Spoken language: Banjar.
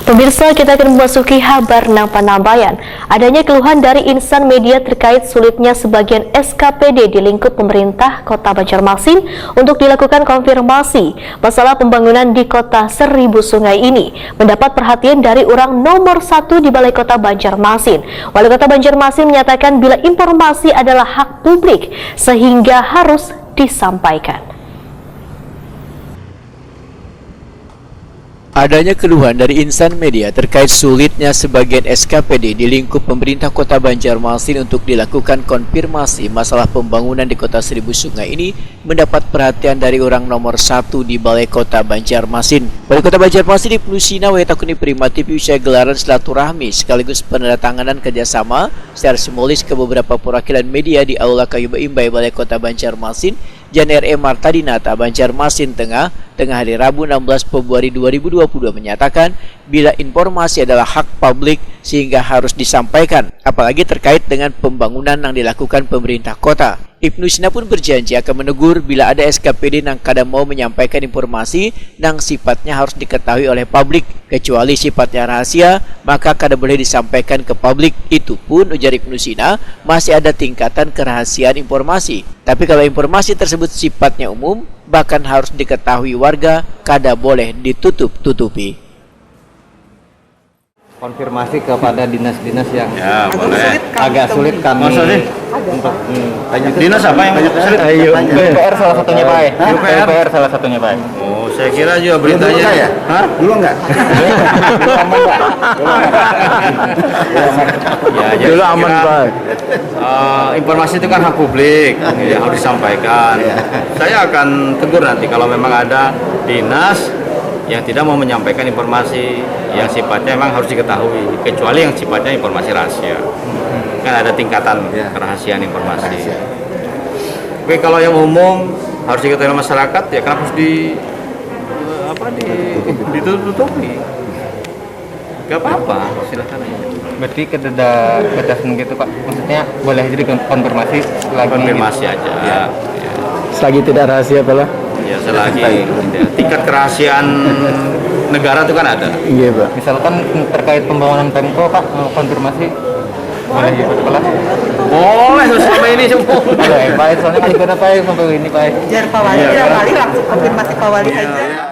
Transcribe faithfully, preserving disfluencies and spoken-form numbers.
Pemirsa, kita akan memasuki habar nang panambayan. Adanya keluhan dari insan media terkait sulitnya sebagian S K P D di lingkup pemerintah Kota Banjarmasin untuk dilakukan konfirmasi masalah pembangunan di Kota Seribu Sungai ini mendapat perhatian dari orang nomor satu di Balai Kota Banjarmasin. Wali Kota Banjarmasin menyatakan bila informasi adalah hak publik sehingga harus disampaikan. Adanya keluhan dari insan media terkait sulitnya sebagian S K P D di lingkup pemerintah Kota Banjarmasin untuk dilakukan konfirmasi masalah pembangunan di Kota Seribu Sungai ini mendapat perhatian dari orang nomor satu di Balai Kota Banjarmasin. Wali Kota Banjarmasin Ibnu Sina waya takuni Prima T V usai gelaran silaturahmi sekaligus penandatanganan kerjasama secara simbolis ke beberapa perwakilan media di Aula Kayu Baimbai Balai Kota Banjarmasin Jan R E Martadinata, Banjarmasin Tengah, tengah hari Rabu enam belas Februari dua ribu dua puluh dua menyatakan, bila informasi adalah hak publik sehingga harus disampaikan, apalagi terkait dengan pembangunan yang dilakukan pemerintah kota. Ibnu Sina pun berjanji akan menegur bila ada S K P D nang kada mau menyampaikan informasi nang sifatnya harus diketahui oleh publik, kecuali sifatnya rahasia, maka kada boleh disampaikan ke publik. Itu pun, ujar Ibnu Sina, masih ada tingkatan kerahasiaan informasi. Tapi kalau informasi tersebut sifatnya umum, bahkan harus diketahui warga, kada boleh ditutup-tutupi. Konfirmasi kepada dinas-dinas yang Ya, boleh. agak sulit kami Masa sih? untuk hmm, Dinas apa yang sulit? Ayo. P U P R salah satunya, Pak. P U P R? P U P R salah satunya, Pak. Oh, saya kira juga Dulu beritanya. enggak ya? Hah? Dulu enggak? Dulu aman enggak? Dulu aman enggak? Ya, jadi Dulu saya aman, kira, Pak. Eh, informasi itu kan hak publik, ya, harus disampaikan. Saya akan tegur nanti kalau memang ada dinas yang tidak mau menyampaikan informasi yang sifatnya memang harus diketahui, kecuali yang sifatnya informasi rahasia. Kan ada tingkatan kerahasiaan informasi. Tapi kalau yang umum harus diketahui oleh masyarakat, ya kenapa harus di apa di ditutupi? Gak apa-apa, silakan aja. Berarti kada ada batasan gitu, Pak. Maksudnya boleh aja dikonfirmasi lagi. Konfirmasi aja. Ya. Selagi tidak rahasia apalah. Ya, selagi ya, tingkat kerahasiaan negara itu kan ada. Iya, Pak. Misalkan terkait pembangunan Pemko, Pak, mau konfirmasi boleh gitu, Pak? Boleh, selama ini semua. Boleh, Pak. Soalnya kan juga, Pak, sampai ini, Pak. Jar Pak Wali, Pak Wali langsung konfirmasi Pak Wali aja.